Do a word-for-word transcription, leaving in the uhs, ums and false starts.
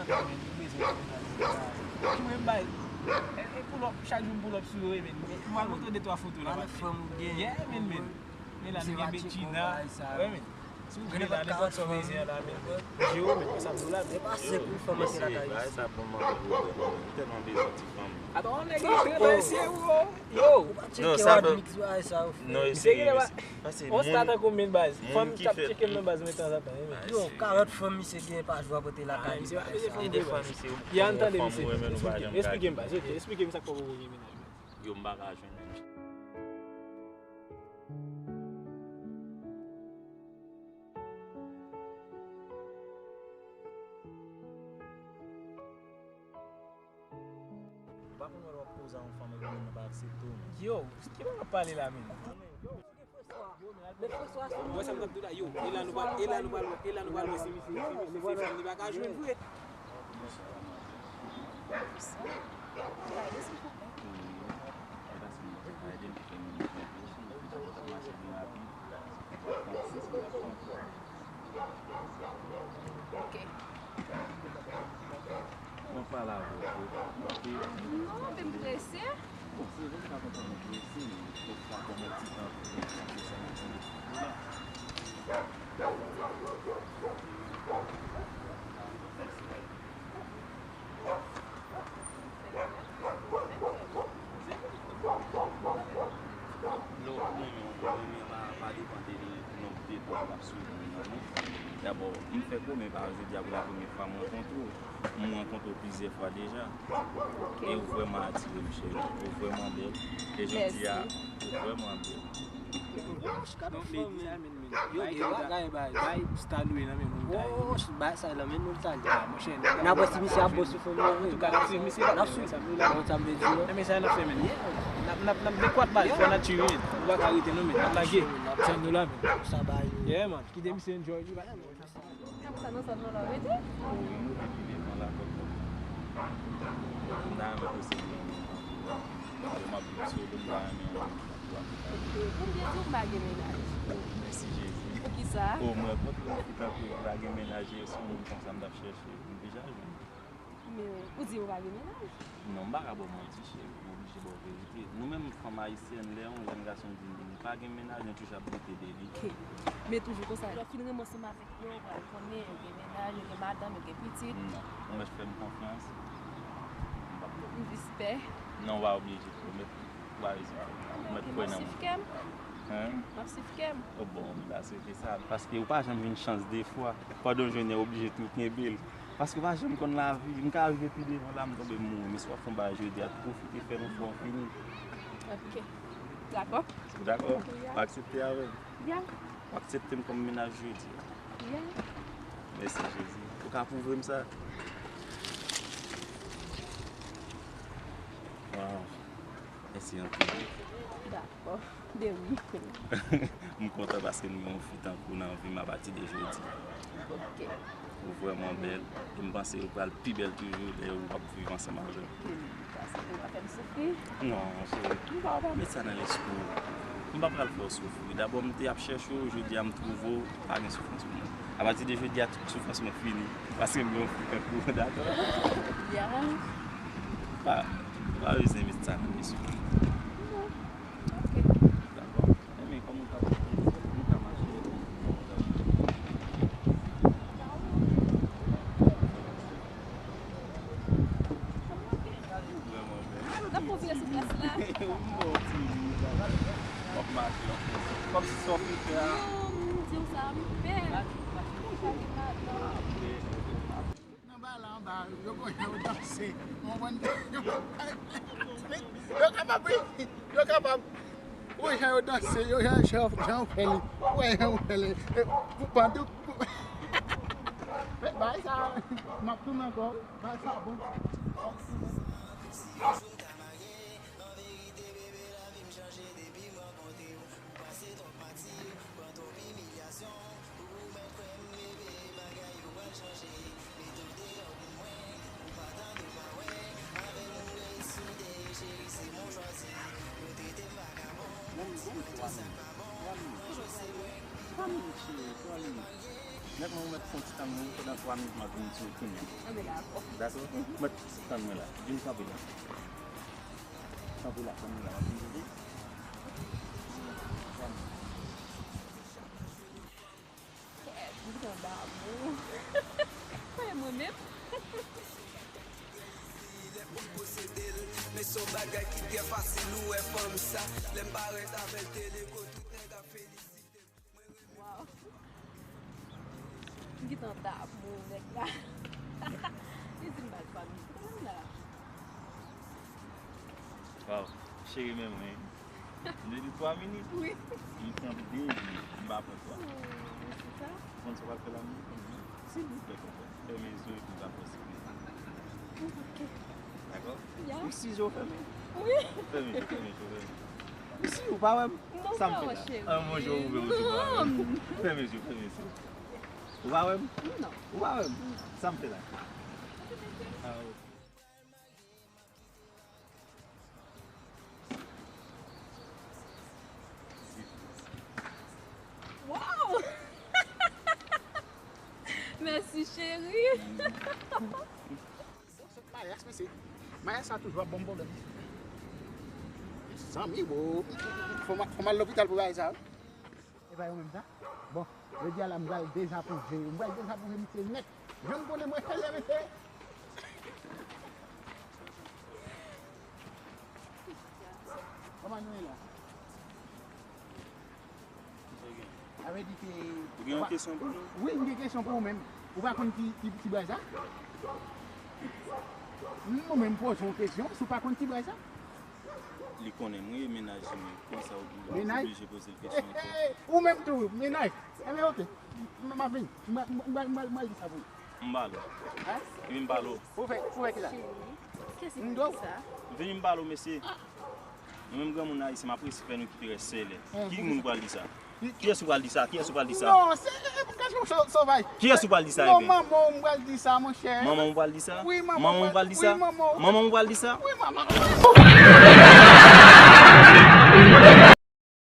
Ki mwen bay. E, e pull up, chak jou m pull up sou yo, e, men. M al montre de twa foto la. Fanm ou gen. Yeah, men, men. Men la, nou gen Bedjina. Wi, men. Si w vle la, nenpòt sa w bezwen la, men. Jero, men, sa m di w la, men. E pa senk mil fanm antre lakay. Bagay sa bon, man, m tèlman bezwen ti fanm. Atann, yon nèg ki trè esye, wo. Yo. Non, sa pa. Non, eseye, mesye. On stat an komen baz. Fanm k ap tcheke m nan baz mwen tanzantan, wi, men. Yo, karant fanm misye gen pa jou a pote lakay. Misye pa vle fè fanm. Yan, tande, misye. Esplike m, esplike m baz. Ok, esplike m sa k fè w poko gen mennaj. Yo, m pa ka jwenn menm. Ou pa konn wè lè w ap koze a yon fanm epi moun nan pa aksepte w, men. Yo, ki bagay w ap pale la, men? Yo, men al pale. Ou wè sa m t ap di w la, yo, e la nou pral, e la nou pral, e la nou pral wè si misye, si misye se fanm li pa ka jwenn vre. Ok. Mwen pale avè w, ok? Non, men m prese. Bon, se vre m ka konprann ou prese, men fòk ou ta pran yon ti tan pou w konprann sa m ap di w la. Lè w ap renmen yon moun, renmen pa, pa depann de nonb de tan w ap swiv moun nan, non. Dabò, m fè kòmè pa jodi a pou la premyè fwa m rankontre w. M rankontre w plizyè fwa deja. E ou vrèman atire m, cheri. Ou vrèman bèl. E jodi a, ou vrèman bèl. Yo gen bagay, bay, bay, bay, stalwe nan men moun ta ye. Oh, bay sa nan men moun ta ye. Ah, monchè, n ap wè si misye ap bon sou fanm nan vre. Antouka, n ap swiv misye. N ap swiv. Sa m di w la. Bon, sa m vle di w la. Men sa n ap fè, men. N ap, n ap, n ap dekwa bay, fò natirèl. Nou pa ka rete non, men. N ap lage. Sa nou la, men. Sa bay yo. Yeah, man. Kite misye enjoy li, bay. Sa nan zòn nan la, rete. Oh, nou te pi devan la, kòk, kòk. M ta renmen posede yon moun tankou w. Lè m ap viv solo, m ta renmen yon moun tankou w. Ok, pou m byen di w, m pa gen mennaj. Oh, mèsi Jezi. Poukisa? Oh, mwen kontan yon fi tankou w pa gen mennaj, e se yon moun konsa m t ap chèche, m deja jwenn. Men, ou di ou pa gen mennaj? Non, m pa ka ba w manti, cheri, m oblije ba w verite. Nou menm, fanm ayisyèn, lè yon jèn gason di nou li pa gen mennaj, nou toujou ap doute de li. Ok. Men toujou konsa, lè w fin renmen ansanm avèk yo, ou pral konnen yo gen mennaj, yo gen madanm, yo gen pitit. Non. Ou mèt fè m konfyans. M p ap... M jis pè. Non, w pa oblije pwomèt. Ou pa bezwen pwomèt. Ou mèt kwè nan mwen. Hen? M ap swiv kè m. Oh, bon, m ta swete sa. Paske ou pa janm jwenn chans de fwa. Pandan w jwenn li, ou oblije tou kenbe l. Paske w pa janm konn lavi. M ka rive pi devan la, m tonbe m mouri. Men si w ap fè yon bagay jodi a, pwofite fè l yon fwa w fini. Ok. Dakò? Ou dakò? W aksepte avè m? Ya. W aksepte m kòm mennaj jodi a? Ya. Mèsi Jezi. Ou ka pwouve m sa? Waw. Mèsi anpil. Dakò. De wi. M kontan paske m gen yon fi tankou w nan vi m apati de jodi. Ok. Ou vrèman bèl. E m panse ou pral pi bèl toujou lè ou ap viv ansanm avè m. Paske ou pa fè m soufri. Non, cheri. M pa w pa met sa nan lespri w. M pa pral fè w soufri. Dabò, m te ap chèche w, jodi a m twouve w, pa gen soufrans pou mwen. Apati de jodi a, tout soufrans mwen fini. Paske m gen yon fi tankou w, dakò? Ya. Pa, pa bezwen met sa nan lespri w. Non. Ok. Dakò. Enben, kòman w ka, nou ka mache? Vrèman bèl. N ap kontinye sou plas la. Ou bon ti moun, w ap mache, w ap fè kòmsi sa w fin fè a. Yo, m di w sa, m pè. Nan ba la anba, yo konn jan yo danse. Ou konprann? Yo kapab, wi. Yo kapab. Ou wè jan yo danse, yo jan, jan, jan yo fè li. Ou wè jan yo fè li. E, pou pantouf, pou, men bagay sa, m ap tounen ankò. Bagay sa bon. Ban m, ban m twa minit. Twa minit. Twa minit, cheri, twa minit. Mèt mwen, ou mèt fè yon ti tann mwen, pandan twa minit, m ap vin sou kounye a. Anben, dakò. Dakò? Mèt tann mwen la. Vin kanpe la. Kanpe la, tann mwen la, m ap vin sou. Kèt, m gen damou. Kòman mwen menm? Lè pou m posede l, men se yon bagay ki trè fasil, ou wè fanm sa. Lè m parèt avè l, te leko, tout nèg ap felisite m. Mwen renmen. Waw. M gentan damou nèg la. Li di m ba l twa minit. Kote m la? Waw, cheri, men mwen. M te di twa minit. Wi. M pran de minit, m pa pran twa. Oh, se sa? Ou konn sa w pral fè la menm? Mhm. Silvouplè, konprann. Fèmen zye w epi m va fè w sipliman. Ok. Dakò? Ya. Ou si je w fèmen? Wi. Fèmen je w, fèmen je w, fèmen je w. Ou si ou pa wè m? Non, sa m fè la? An, mon je w ouve, ou di pa wè m. Non. Fèmen je w, fèmen je w. Ou pa wè m? Non. Ou pa wè m? Non. Sa m fè la? Ah, ok. Waw! Mèsi, cheri. Bon, sot mayas, mesye. Mayas sa toujou ap ban m pwoblèm. Mezanmi, wo. Fò m, fò m al lopital pou bagay sa, wi. E pa yo menm sa? Bon, jodi a la, m pral dezapwouve yo. M pral dezapwouve misye nèt. Jan m konnen mwen fè lè, mesye. Kòman nou ye la? Sa gen? Sa vle di ke ou gen yon kesyon pou nou? Wi, m gen kesyon pou ou menm. Ou pa konn ki, ki, ki bway sa? M, mwen menm poze yon kesyon, si w pa konn ki bway sa? Li konnen mwen, mennaj li, men konsa ou, ou oblije poze l kesyon ankò. Ou menm tou, mennaj. Enben, ok. M, m ap vini. M, m, m, m, m al di sa pou ou. M ba l ou. Hein? Epi m ba l ou. Pou fè, pou fè ki sa? Cheri, kiyès ki di sa? Vini m ba l ou, mesye. Mwen menm granmoun ayisyen, m ap resi fè nou kite rès sèlè. Ki moun pral di sa? Kiyès ou pral di sa? Kiyès ou pral di sa? Non, se, e, e, gade yon so-, sovaj. Kiyès ou pral di sa, non, ebyen? Manman w m pral di sa, monchè. Manman w pral di sa? Wi, manman m pral di sa. Wi, manman w. Manman w pral di sa? Wi, manman.